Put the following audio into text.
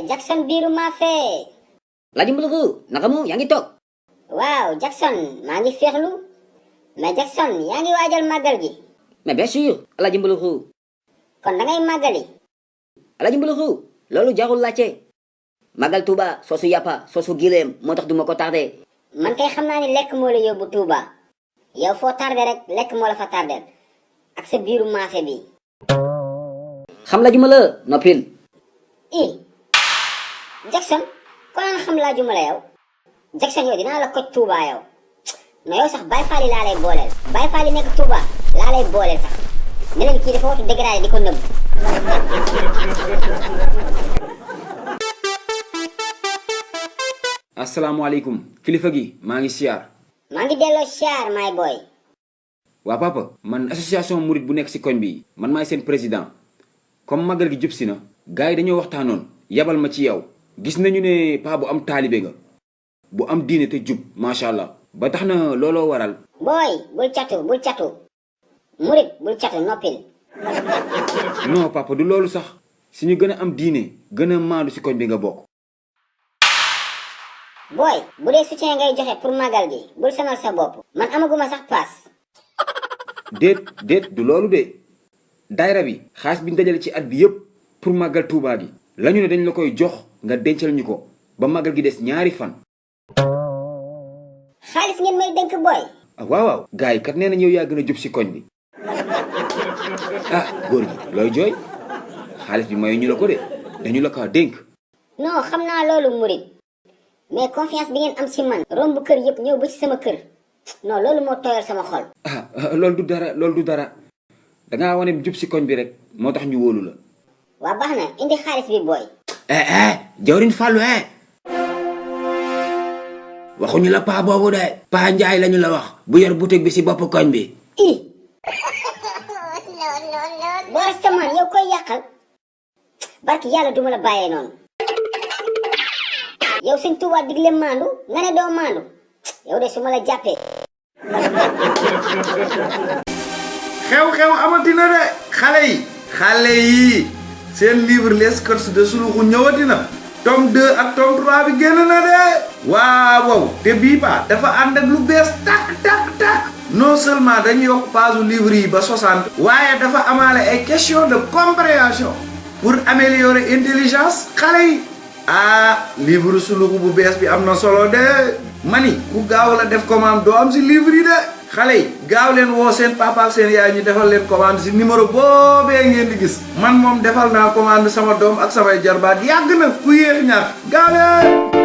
Jackson biru mafe. Lagi Mbuluxu nakamu yaa ngi toog. Waaw Jackson maa ngi féexlu mais Jackson yaa ngi waajal màggal gi. mais bien sûr Alaaji Mbuluxu. kon da ngay màggali. Alaaji Mbuluxu loolu jarul laajte. màggal Touba soosu yàppa soosu gileem moo tax duma ko tardé. man kay xam naa ni lekk moo la yóbbu Touba. yow foo tardé rek lekk moo la fa tardé ak sa biiru maafe bi. xam la juma la noppil. Jackson ko naan xam laa juma la yow. Jackson yow dinaa la koj Touba yow. no yow sax Baye Fall laa lay booleel. Baye Fall nekk Touba laa lay booleel sax. ne leen kii dafa watu dégradé di ko nëbb. asalaamaaleykum kilifa gi maa ngi siyaar. maa ngi delloo siyaar my boy. waa papa man association Mouride bu nekk ci koñ bi man maay seen président comme magal gi jub si na gars yi dañoo waxtaanoon yabal ma ci yow gis nañu ne paa bu am taalibe nga bu am diine te jub macha allah ba tax na looloo waral. booy bul catu Mouride bul catu noppil. non papa du loolu sax si ñu gën a am diine gën a maandu ci koñ bi nga bokk. booy bu dee soutien ngay joxe pour magal gi bul sonal sa bopp. man amaguma sax paas. déet du loolu de daayra bi xaalis bi ñu dajale ci at bi yépp pour màggal Touba gi lañu ne dañ la koy jox nga dencal ñu ko ba màggal gi des ñaari fan. xaalis ngeen may dénk booy. waaw gars yi kat nee nañ yow yaa gën a jub ci koñ bi. góor gi looy jooy xaalis bi mayu ñu la ko de dañu la ko dénk. non xam naa loolu Mouride mais confiance bi ngeen am ci man. romb kër yëpp ñëw ba ci sama kër non loolu moo tooyal sama xol. loolu du dara dangaa wane jub ci koñ bi rek moo tax ñu wóolu la. waa baax na indi xaalis bi booy. jawrin Fallou waxuñu la paa boobu de paa Njaay lañu la wax bu yor boutique bi ci bopp koñ bi. boo rastaman yow koy yàqal barki yàlla duma la bàyyee noonu. yow sëñ Tuubaa digle maandu nga ne doo maandu yow de su ma la jàppee. xew-xew amatina de xale yi seen livre les codes de Suluxu ñëwati na tome 2 ak tome 3 bi génn na de waaw te bii ba dafa ànd ak lu bees tak non seulement dañu yokk page livre yi ba 60 waaye dafa amaale ay question de compréhension pour améliorer intelligence xale yi. livre Suluxu bu bees bi am na solo de mani ku gaaw la def commande doo am si livre yi de xale yi gaaw leen woo seen papa ak seen yaay ñu defal leen commande si numéro boobee ngeen di gis man moom defal naa commande sama doom ak samay jarbaat yàgg na ku yéex ñaar gaaw leen